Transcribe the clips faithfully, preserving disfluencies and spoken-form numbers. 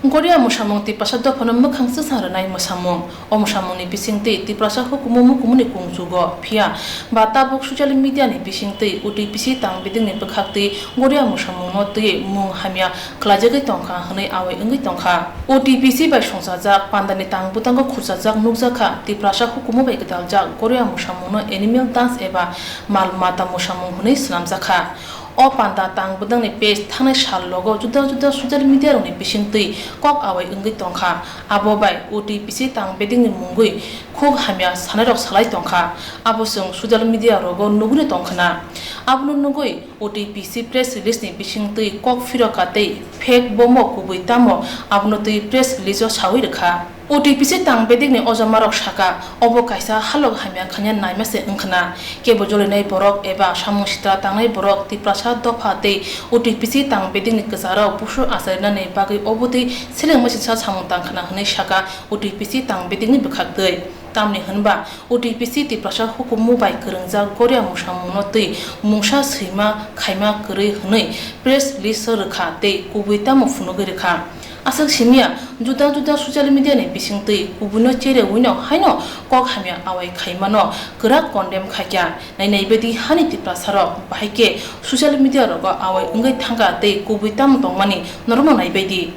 Goria mwsamung Tiprasa dophano mwkhang swsa rwnai mwsamung. O mwsamungni bisingtwi Tiprasa hukumu mukumuni kungchugo, phiya ba tabuk social media ni bisingtwi U T P C tang bedekni bwkhaktwi Goria mwsamungno twiwi mung hamya khlaijagwi tongkha hwnwi awai wngwi tongkha. U T P C bai songchajak pandani tang bwtango khurchajak nukjakha Tiprasa hukumu bai gwdaljak Goria mwsamungno animal dance eba mal mata mwsamung hwnwi swnamjakha. O panda tang bwdangni page thangnai sal logo juda juda social media rokni bisingtwi kok awai wngwi tongkha. Abo bai U T P C tang bedekni mungwi khuk hamya sanairok salai tongkha. Abo chwng social media rogo nugwino tongkhwna. Abono nugwi U T P C press release ni bisingtwi kok phiroka tei fake bomo kubui tamo abono twi press release o sawi rwkha. U T P C tang bedekni ojomarok saka, obo kaisa halok hamya khaina naima se wngkhwna. Kebo jolinai borok eba samung sitra tangnai borok Tiprasa dopha tei U T P C tang bedekni kwcharo busu acharinani bagwi obotwi seleng machisa samung tangkhwna hwnwi saka U T P C tang bedekni bwkhaktwi. Tamni hwnba U T P C Tiprasa hukumu bai kwrwngjak Goria mwsamungno twi mungsa swima khaima kwrwi hwnwi press release o rwkha tei kubui tamo phunugwi rwkha. Aswk simiya, juda juda social media ni bisingtwi kubuino cherewino haino kok hamya awai khaimano kwrak condemn khaikha. Nainai baidi hani Tiprasarok bahai khe social media rogo awai wngwi thangkha tei kubui tamo tongmani norokno naibaidi.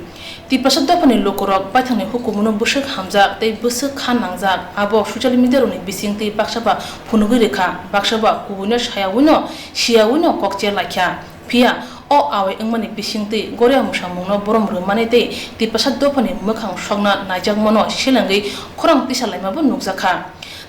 Tiprasa dophani lukurok baithangni hukumuno bwswk hamjak tei bwswk kha nangjak, abo social media rokni bisingtwi baksa ba phunugwi rwkha, baksa ba kubuino sayawino, siyawino kok cher laikha. Phiya o awai wngmani bisingtwi Goria mwsamungno borom rwmani tei Tiprasa dophani mwkhang sokna naijakmano selengwi khorang tisa laimabo nukjakha.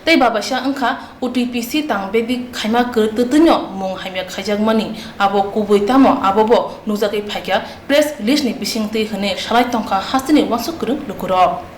Tei babaisa wngkha U T P C tang bedik khaima kwrwtwtwino mung hamya khaijakmani abo kubui tamo abobo nukjagwi phaikha press release ni bisingtwi hwnwi salai tongkha hasteni uansuk kwrwng lukurok.